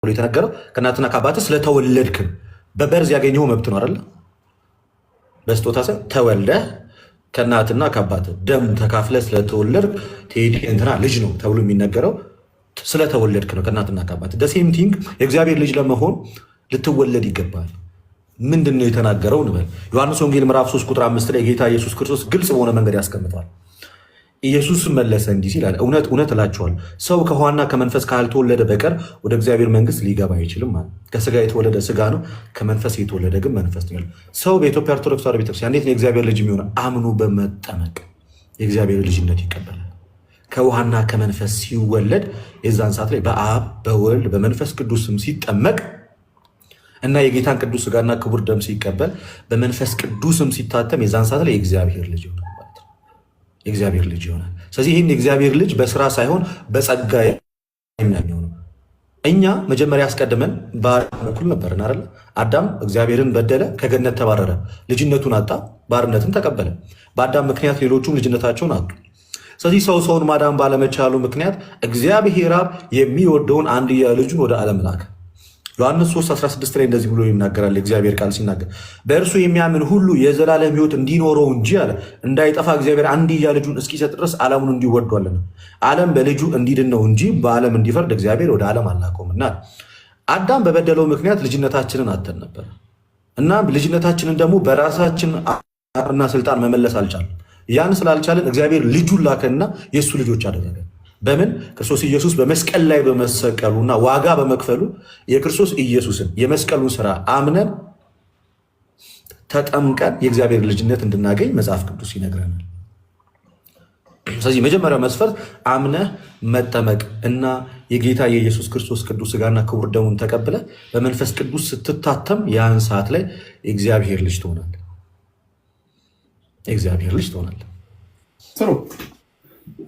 የተነገረው ከእናትና ከአባትህ ስለተወለድክ በ birth ያገኘው መብት ነው አይደለ? በስጦታ ሳይሆን ተወልደህ ከእናትና ከአባትህ ደም ተካፍለህ ስለተወለድክ ቴዲ እንትና ልጅ ነው ተብሎ የሚነገረው ስለተወለድክ ነው ከእናትና ከአባትህ። The same thing የእግዚአብሔር ልጅ ለመሆን ልትወለድ ይገባል። ምንድን ነው የተናገረው እንበል። ዮሐንስ ወንጌል ምዕራፍ 3 ቁጥር 5 ላይ ጌታ ኢየሱስ ክርስቶስ ግልጽ በሆነ መንገድ ያስቀምጠዋል። ኢየሱስ መለሰ እንዲህ ሲል አለ፣ እውነት እውነት እላችኋለሁ ሰው ከውኃና ከመንፈስ ካልተወለደ በቀር ወደ እግዚአብሔር መንግስት ሊገባ አይችልም። ማለት ከስጋ የተወለደ ስጋ ነው፣ ከመንፈስ የተወለደ ግን መንፈስ ነው። ሰው በኢትዮጵያ ኦርቶዶክስ ተዋሕዶ ቤተክርስቲያን እንዴት ነው የእግዚአብሔር ልጅ የሚሆነው? አምኖ በመጠመቅ የእግዚአብሔር ልጅነት ይቀበላል። ከውሃና ከመንፈስ ሲወለድ የዛን ሰዓት ላይ በአብ በወልድ በመንፈስ ቅዱስም ሲጠመቅ እና የጌታን ቅዱስ ስጋና ክቡር ደም ሲቀበል በመንፈስ ቅዱስም ሲታተም የዛን ሰዓት ላይ የእግዚአብሔር ልጅ ይሆናል ማለት ነው። የእግዚአብሔር ልጅ ይሆናል። ስለዚህ ይህን የእግዚአብሔር ልጅ በስራ ሳይሆን በጸጋ የሚሆነው እኛ መጀመሪያ አስቀድመን በአዳም በኩል ነበርን አይደለ? አዳም እግዚአብሔርን በደለ፣ ከገነት ተባረረ፣ ልጅነቱን አጣ፣ ባርነትን ተቀበለ። በአዳም ምክንያት ሌሎቹም ልጅነታቸውን አጡ። ስለዚህ ሰው ሰውን ማዳን ባለመቻሉ ምክንያት እግዚአብሔር አብ የሚወደውን አንድያ ልጁን ወደ ዓለም ላከ። ዮሐንስ 3:16 ላይ እንደዚህ ብሎ ይናገራል። የእግዚአብሔር ቃል ሲናገር በእርሱ የሚያምን ሁሉ የዘላለም ሕይወት እንዲኖረው እንጂ አለ እንዳይጠፋ እግዚአብሔር አንድያ ልጁን እስኪሰጥ ድረስ ዓለሙን እንዲሁ ወዷልና፣ ዓለም በልጁ እንዲድን ነው እንጂ በዓለም እንዲፈርድ እግዚአብሔር ወደ ዓለም አላከውምና። አዳም በበደለው ምክንያት ልጅነታችንን አጥተን ነበር እና ልጅነታችንን ደግሞ በራሳችን አቅምና ስልጣን መመለስ አልቻልንም። ያን ስላልቻለን እግዚአብሔር ልጁን ላከና የእሱ ልጆች አደረገን። በምን? ክርስቶስ ኢየሱስ በመስቀል ላይ በመሰቀሉና ዋጋ በመክፈሉ የክርስቶስ ኢየሱስን የመስቀሉን ስራ አምነን ተጠምቀን የእግዚአብሔር ልጅነት እንድናገኝ መጽሐፍ ቅዱስ ይነግረናል። ስለዚህ መጀመሪያው መስፈርት አምነህ መጠመቅ እና የጌታ የኢየሱስ ክርስቶስ ቅዱስ ስጋና ክቡር ደሙን ተቀብለህ በመንፈስ ቅዱስ ስትታተም ያን ሰዓት ላይ የእግዚአብሔር ልጅ ትሆናለህ። የእግዚአብሔር ልጅ ትሆናለህ። ጥሩ፣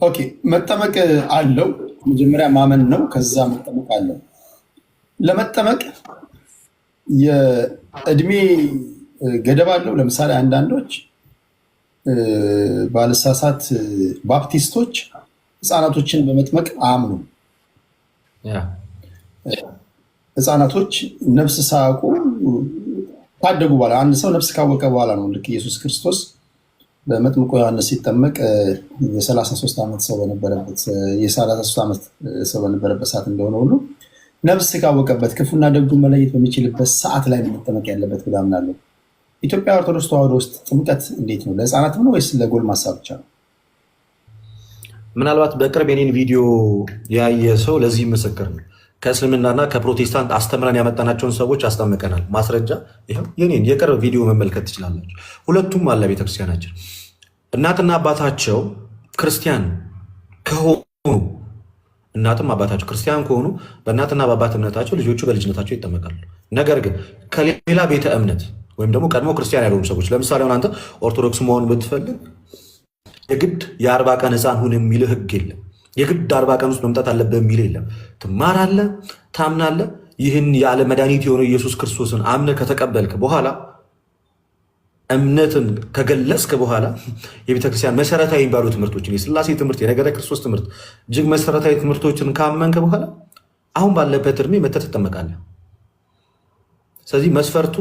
okay። መጠመቅ አለው። መጀመሪያ ማመን ነው፣ ከዛ መጠመቅ አለው። ለመጠመቅ የእድሜ ገደብ አለው። ለምሳሌ አንዳንዶች፣ ባልሳሳት ባፕቲስቶች ህፃናቶችን በመጥመቅ አያምኑም። ህፃናቶች ነፍስ ሳያውቁ ካደጉ በኋላ፣ አንድ ሰው ነፍስ ካወቀ በኋላ ነው፣ ልክ ኢየሱስ ክርስቶስ በመጥምቁ ዮሐንስ ሲጠመቅ የ33 ዓመት ሰው በነበረበት የ33 ዓመት ሰው በነበረበት ሰዓት እንደሆነ ሁሉ፣ ነፍስ ካወቀበት፣ ክፉና ደጉ መለየት በሚችልበት ሰዓት ላይ መጠመቅ ያለበት ብለው ያምናሉ። ኢትዮጵያ ኦርቶዶክስ ተዋሕዶ ውስጥ ጥምቀት እንዴት ነው? ለህፃናትም ነው ወይስ ለጎልማሳ ብቻ ነው? ምናልባት በቅርብ የኔን ቪዲዮ ያየ ሰው ለዚህ ምስክር ነው። ከእስልምናና ከፕሮቴስታንት አስተምረን ያመጣናቸውን ሰዎች አስጠምቀናል። ማስረጃ ይኸው የኔን የቅርብ ቪዲዮ መመልከት ትችላላችሁ። ሁለቱም አለ ቤተክርስቲያናችን። እናትና አባታቸው ክርስቲያን ከሆኑ፣ እናትም አባታቸው ክርስቲያን ከሆኑ በእናትና በአባት እምነታቸው ልጆቹ በልጅነታቸው ይጠመቃሉ። ነገር ግን ከሌላ ቤተ እምነት ወይም ደግሞ ቀድሞ ክርስቲያን ያልሆኑ ሰዎች፣ ለምሳሌ አሁን አንተ ኦርቶዶክስ መሆን ብትፈልግ የግድ የ40 ቀን ህፃን ሁን የሚልህ ህግ የለም። የግድ 40 ቀን ውስጥ መምጣት አለብህ የሚል የለም። ትማራለህ፣ ታምናለህ። ይህን የዓለም መድኃኒት የሆነው ኢየሱስ ክርስቶስን አምነህ ከተቀበልክ በኋላ፣ እምነትን ከገለጽክ በኋላ፣ የቤተክርስቲያን መሰረታዊ የሚባሉ ትምህርቶችን፣ የስላሴ ትምህርት፣ የነገረ ክርስቶስ ትምህርት፣ እጅግ መሰረታዊ ትምህርቶችን ካመንክ በኋላ አሁን ባለበት እድሜ መተህ ትጠመቃለህ። ስለዚህ መስፈርቱ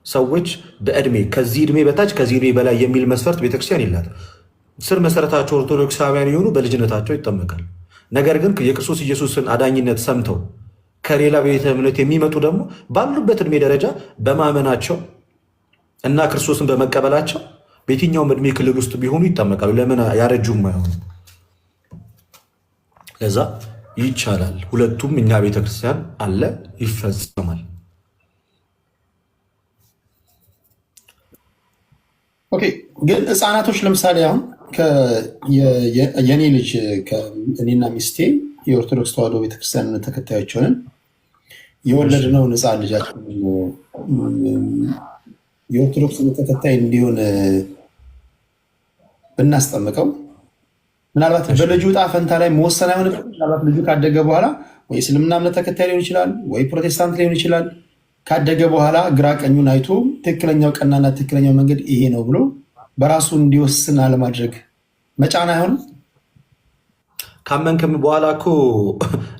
ሰዎች በእድሜ ከዚህ እድሜ በታች፣ ከዚህ እድሜ በላይ የሚል መስፈርት ቤተክርስቲያን የላትም። ስር መሰረታቸው ኦርቶዶክሳውያን የሆኑ በልጅነታቸው ይጠመቃል። ነገር ግን የክርስቶስ ኢየሱስን አዳኝነት ሰምተው ከሌላ ቤተ እምነት የሚመጡ ደግሞ ባሉበት እድሜ ደረጃ በማመናቸው እና ክርስቶስን በመቀበላቸው በየትኛውም እድሜ ክልል ውስጥ ቢሆኑ ይጠመቃሉ። ለምን ያረጁም አይሆኑ። ለዛ ይቻላል። ሁለቱም እኛ ቤተክርስቲያን አለ፣ ይፈጸማል። Okay፣ ግን ህፃናቶች ለምሳሌ አሁን የኔ ልጅ፣ እኔና ሚስቴ የኦርቶዶክስ ተዋሕዶ ቤተክርስቲያን ተከታዮች ሆነን የወለድነውን ህፃን ልጃችንን የኦርቶዶክስ ተከታይ እንዲሆን ብናስጠምቀው ምናልባት በልጁ ዕጣ ፈንታ ላይ መወሰን አይሆንም? ምናልባት ልጁ ካደገ በኋላ ወይ እስልምና እምነት ተከታይ ሊሆን ይችላል፣ ወይ ፕሮቴስታንት ሊሆን ይችላል። ካደገ በኋላ ግራ ቀኙን አይቶ ትክክለኛው ቀናና ትክክለኛው መንገድ ይሄ ነው ብሎ በራሱ እንዲወስን አለማድረግ መጫን አይሆንም? ካመንክም በኋላ እኮ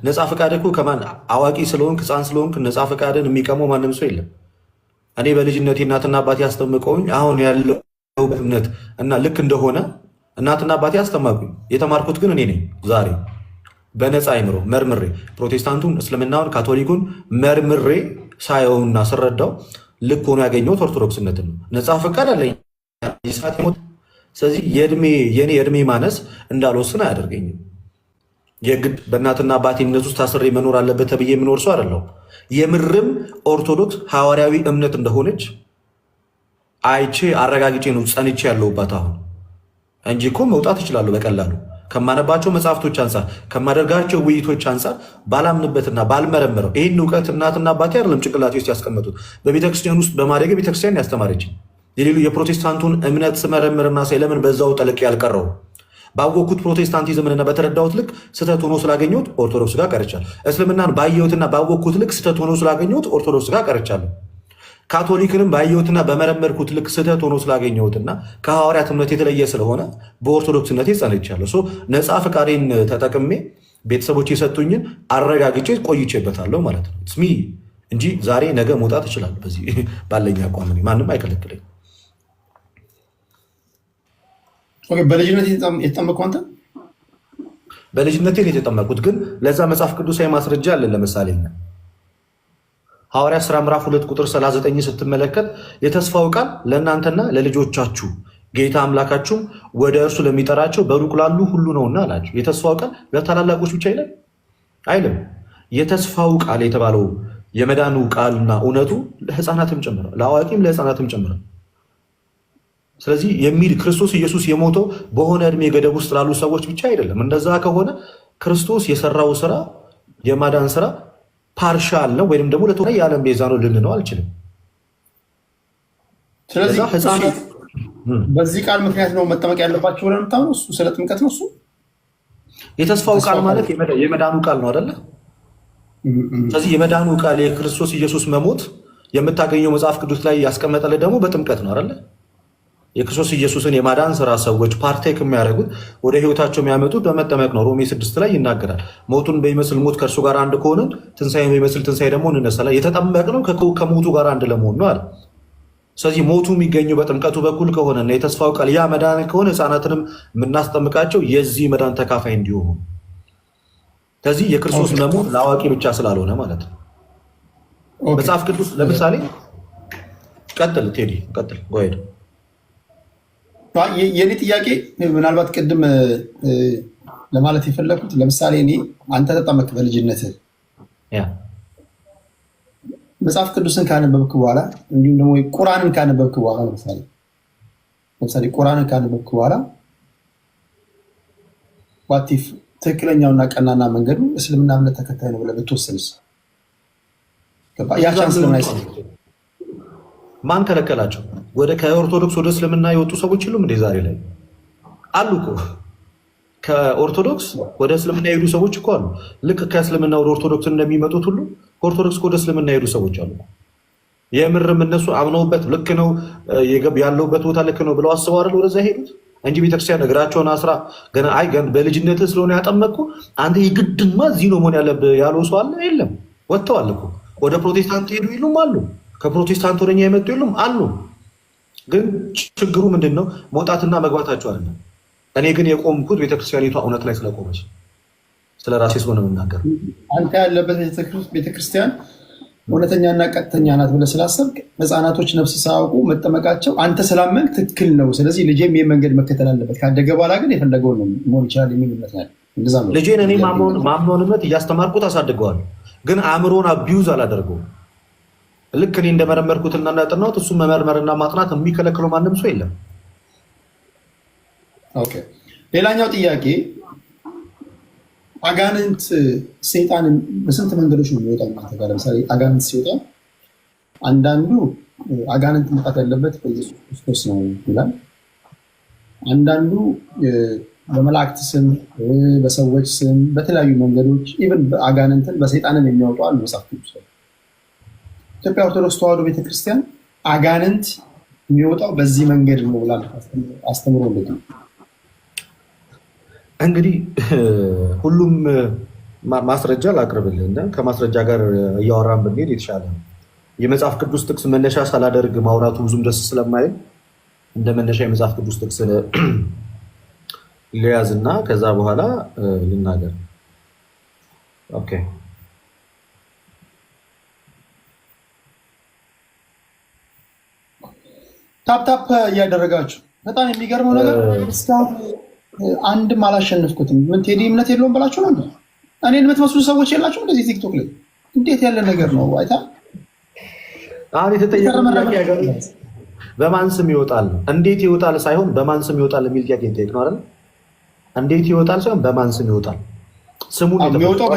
ነፃ ፈቃድ እኮ ከማን አዋቂ ስለሆንክ ሕፃን ስለሆንክ ነፃ ፈቃድን የሚቀመው ማንም ሰው የለም። እኔ በልጅነቴ እናትና አባቴ ያስጠምቀውኝ አሁን ያለው እምነት እና ልክ እንደሆነ እናትና አባቴ ያስጠመቁኝ፣ የተማርኩት ግን እኔ ነኝ። ዛሬ በነፃ አይምሮ መርምሬ ፕሮቴስታንቱን፣ እስልምናውን፣ ካቶሊኩን መርምሬ ሳየውና ስረዳው ልክ ሆኖ ያገኘሁት ኦርቶዶክስነትን ነው። ነፃ ፈቃድ አለኝ። ስለዚህ የኔ የእድሜ ማነስ እንዳልወስን አያደርገኝም። የግድ በእናትና አባቴ እምነት ውስጥ ታስሬ መኖር አለበት ተብዬ የምኖር ሰው አይደለሁም። የምርም ኦርቶዶክስ ሐዋርያዊ እምነት እንደሆነች አይቼ አረጋግጬ ነው ጸንቼ ያለሁባት አሁን እንጂ እኮ መውጣት እችላለሁ በቀላሉ ከማነባቸው መጽሐፍቶች አንጻር ከማደርጋቸው ውይይቶች አንጻር ባላምንበትና ባልመረምረው ይህን እውቀት እናትና አባቴ አይደለም ጭንቅላቴ ውስጥ ያስቀመጡት። በቤተክርስቲያን ውስጥ በማደግ ቤተክርስቲያን ያስተማረችኝ የሌሉ የፕሮቴስታንቱን እምነት ስመረምርና ሳይ ለምን በዛው ጠልቄ ያልቀረው ባወቅኩት ፕሮቴስታንቲዝምንና በተረዳሁት ልክ ስህተት ሆኖ ስላገኘሁት ኦርቶዶክስ ጋር ቀርቻለሁ። እስልምናን ባየሁትና ባወቅኩት ልክ ስህተት ሆኖ ስላገኘሁት ኦርቶዶክስ ጋር ቀርቻለሁ። ካቶሊክንም ባየሁትና በመረመርኩት ልክ ስህተት ሆኖ ስላገኘሁትና ከሐዋርያት እምነት የተለየ ስለሆነ በኦርቶዶክስነቴ ጸንቻለሁ። ነፃ ፈቃዴን ተጠቅሜ ቤተሰቦች የሰጡኝን አረጋግጬ ቆይቼበታለሁ ማለት ነው ስሚ እንጂ ዛሬ ነገ መውጣት እችላለሁ። በዚህ ባለኝ አቋም ማንም አይከለክለኝ። በልጅነት የተጠመቅከው አንተ? በልጅነቴ የተጠመቅኩት ግን ለዛ መጽሐፍ ቅዱሳዊ ማስረጃ አለን። ለምሳሌ ሐዋርያ ሥራ ምዕራፍ 2 ቁጥር 39 ስትመለከት የተስፋው ቃል ለእናንተና ለልጆቻችሁ ጌታ አምላካችሁም ወደ እርሱ ለሚጠራቸው በሩቅ ላሉ ሁሉ ነውና አላቸው። የተስፋው ቃል ለታላላቆች ብቻ ይላል አይልም። የተስፋው ቃል የተባለው የመዳኑ ቃልና እውነቱ ለሕፃናትም ጭምር፣ ለአዋቂም ለሕፃናትም ጭምር። ስለዚህ የሚል ክርስቶስ ኢየሱስ የሞተው በሆነ እድሜ ገደብ ውስጥ ላሉ ሰዎች ብቻ አይደለም። እንደዛ ከሆነ ክርስቶስ የሰራው ስራ የማዳን ስራ partial ነው ወይም ደግሞ ለተወሰነ የዓለም ቤዛ ነው ልንለው አልችልም። ስለዚህ በዚህ ቃል ምክንያት ነው መጠመቅ ያለባቸው ብለህ የምታምነው? እሱ ስለ ጥምቀት ነው። እሱ የተስፋው ቃል ማለት የመዳኑ ቃል ነው አይደለ? ስለዚህ የመዳኑ ቃል የክርስቶስ ኢየሱስ መሞት የምታገኘው መጽሐፍ ቅዱስ ላይ ያስቀመጠልህ ደግሞ በጥምቀት ነው አይደለ? የክርስቶስ ኢየሱስን የማዳን ስራ ሰዎች partake የሚያደርጉት ወደ ህይወታቸው የሚያመጡት በመጠመቅ ነው። ሮሜ 6 ላይ ይናገራል። ሞቱን በሚመስል ሞት ከእርሱ ጋር አንድ ከሆንን ትንሣኤን በሚመስል ትንሣኤ ደግሞ እንነሳለን። የተጠመቅነው ከሞቱ ጋር አንድ ለመሆን ነው አለ። ስለዚህ ሞቱ የሚገኘው በጥምቀቱ በኩል ከሆነና የተስፋው ቃል ያ መዳን ከሆነ ህፃናትንም የምናስጠምቃቸው የዚህ መዳን ተካፋይ እንዲሆኑ። ስለዚህ የክርስቶስ መሞት ለአዋቂ ብቻ ስላልሆነ ማለት ነው። መጽሐፍ ቅዱስ ለምሳሌ ቀጥል ቴዲ ቀጥል go ahead። የኔ ጥያቄ ምናልባት ቅድም ለማለት የፈለኩት ለምሳሌ እኔ አንተ ተጠመቅክ በልጅነትህ፣ መጽሐፍ ቅዱስን ካነበብክ በኋላ እንዲሁም ደግሞ ቁርአንን ካነበብክ በኋላ ለምሳሌ ቁርአንን ካነበብክ በኋላ what if ትክክለኛውና ቀናና መንገዱ እስልምና እምነት ተከታይ ነው ብለህ ብትወስንስ? ያ chance ለምን አይሰጥም? ማን ከለከላቸው? ወደ ከኦርቶዶክስ ወደ እስልምና የወጡ ሰዎች የሉም እንዴ? ዛሬ ላይ አሉ እኮ። ከኦርቶዶክስ ወደ እስልምና የሄዱ ሰዎች እኮ አሉ። ልክ ከእስልምና ወደ ኦርቶዶክስ እንደሚመጡት ሁሉ ከኦርቶዶክስ ወደ እስልምና የሄዱ ሰዎች አሉ። የምርም እነሱ አምነውበት ልክ ነው ያለውበት ቦታ ልክ ነው ብለው አስበው አይደል ወደዛ ሄዱት እንጂ ቤተክርስቲያን እግራቸውን አስራ ገና አይ በልጅነት ስለሆነ ያጠመቅኩ አንተ የግድማ እዚህ ነው መሆን ያለብህ ያለው ሰው አለ? የለም። ወጥተዋል እኮ። ወደ ፕሮቴስታንት ሄዱ ይሉም አሉ። ከፕሮቴስታንት ወደኛ የመጡ የሉም አሉ። ግን ችግሩ ምንድን ነው? መውጣትና መግባታቸው አይደለም። እኔ ግን የቆምኩት ቤተክርስቲያኒቷ እውነት ላይ ስለቆመች ስለ ራሴ ስለሆነ የምናገር። አንተ ያለበት ቤተክርስቲያን እውነተኛና ቀጥተኛ ናት ብለህ ስላሰብክ ህፃናቶች ነፍስ ሳያውቁ መጠመቃቸው አንተ ስላመንክ ትክክል ነው። ስለዚህ ልጄም ይህ መንገድ መከተል አለበት፣ ካደገ በኋላ ግን የፈለገውን ነው መሆን ይችላል የሚል እምነት ነው። እንደዛ ነው። ልጄን እኔ ማምነውን እምነት እያስተማርኩት አሳድገዋለሁ፣ ግን አእምሮን abuse አላደርገውም። ልክ እኔ እንደመረመርኩትና እንዳጠናሁት እሱ መመርመርና ማጥናት የሚከለክለው ማንም ሰው የለም። Okay። ሌላኛው ጥያቄ አጋንንት ሰይጣንን በስንት መንገዶች ነው የሚወጣው? እናንተ ጋር ለምሳሌ አጋንንት ሲወጣ አንዳንዱ አጋንንት መውጣት ያለበት በኢየሱስ ክርስቶስ ነው ይላል። አንዳንዱ በመላእክት ስም፣ በሰዎች ስም፣ በተለያዩ መንገዶች even አጋንንትን በሰይጣንን የሚያወጡ አሉ። መጽሐፍ ቅዱስ ኢትዮጵያ ኦርቶዶክስ ተዋሕዶ ቤተክርስቲያን አጋንንት የሚወጣው በዚህ መንገድ ነው ብላ አስተምሮ እንዴት ነው? እንግዲህ ሁሉም ማስረጃ ላቅርብልህ እና ከማስረጃ ጋር እያወራን ብንሄድ የተሻለ ነው። የመጽሐፍ ቅዱስ ጥቅስ መነሻ ሳላደርግ ማውራቱ ብዙም ደስ ስለማይል እንደ መነሻ የመጽሐፍ ቅዱስ ጥቅስ ልያዝ እና ከዛ በኋላ ልናገር። Okay። Tap tap እያደረጋችሁ፣ በጣም የሚገርመው ነገር እስካሁን አንድም አላሸንፍኩትም። ምን ቴዲ እምነት የለውም ብላችሁ ነው? እኔን የምትመስሉ ሰዎች የላችሁ እንደዚህ ቲክቶክ ላይ? እንዴት ያለ ነገር ነው? አይታ አሁን የተጠየቀው ጥያቄ በማን ስም ይወጣል ነው። እንዴት ይወጣል ሳይሆን በማን ስም ይወጣል የሚል ጥያቄ ጠይቅ ነው አይደል? እንዴት ይወጣል ሳይሆን በማን ስም ይወጣል። ስሙን የሚወጣው